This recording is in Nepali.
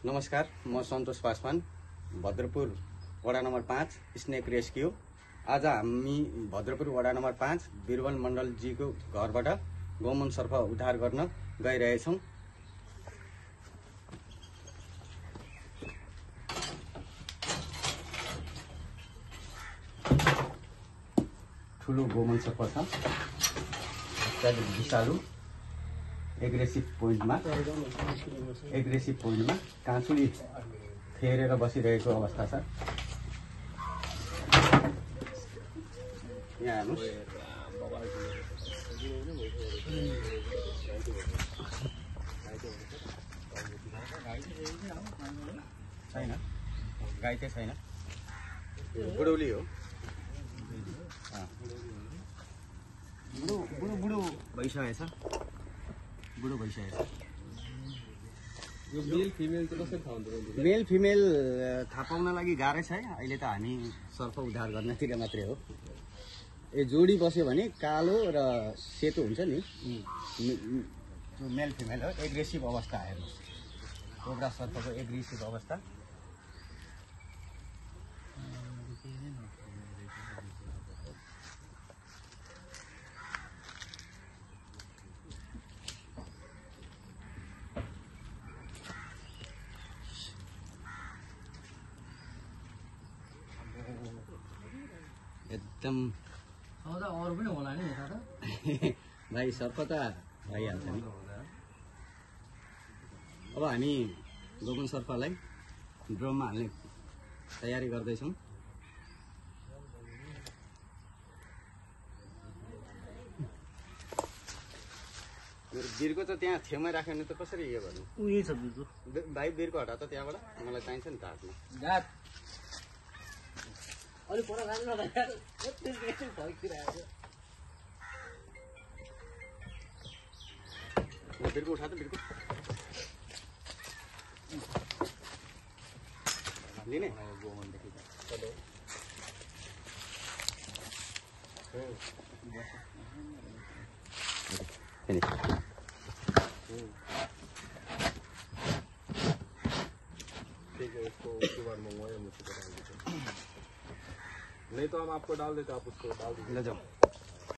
नमस्कार, म सन्तोष पासवान, भद्रपुर वडा नम्बर 5 स्नेक रेस्क्यू। आज हामी भद्रपुर वडा नम्बर 5 बिरबल मण्डलजीको घरबाट गौमन सर्प उद्धार गर्न गइरहेछौँ। ठुलो गौमन सर्प छ, विषालु एग्रेसिभ पोइन्टमा काँचुली फेरेर बसिरहेको अवस्था छ। यहाँ हेर्नुस्, छैन, गाई चाहिँ छैन, बुढौली हो। बुढो भइसकेछ, मेल फिमेल थाहा पाउन लागि गाह्रै छ। अहिले त हामी सर्प उद्धार गर्नतिर मात्रै हो। जोडी बस्यो भने कालो र सेतो हुन्छ नि, मेल फिमेल हो। एग्रेसिभ अवस्था हेर्नुहोस्, कोब्रा सर्पको एग्रेसिभ अवस्था। एकदम अरू पनि होला नि यता त भाइ, सर्प त भइहाल्छ नि। अब हामी गौमन सर्पलाई ड्रममा हाल्ने तयारी गर्दैछौँ। मेरो बिरको त त्यहाँ छेउमै राख्यो भने त कसरी यो गर्नु? उही छ बिरको। भाइ, बिरको हटा त त्यहाँबाट, मलाई चाहिन्छ नि त हातमा। अलि पर जानु न यार, यति भइरहेको छ। बिरको उठा त, बिरको लिने गोमनदेखि ठीक है, इसको उसके बाद मंगवाया, मुझे बता दीजिए। नहीं तो हम आपको डाल देते, आप उसको डाल दीजिए। ले जाओ।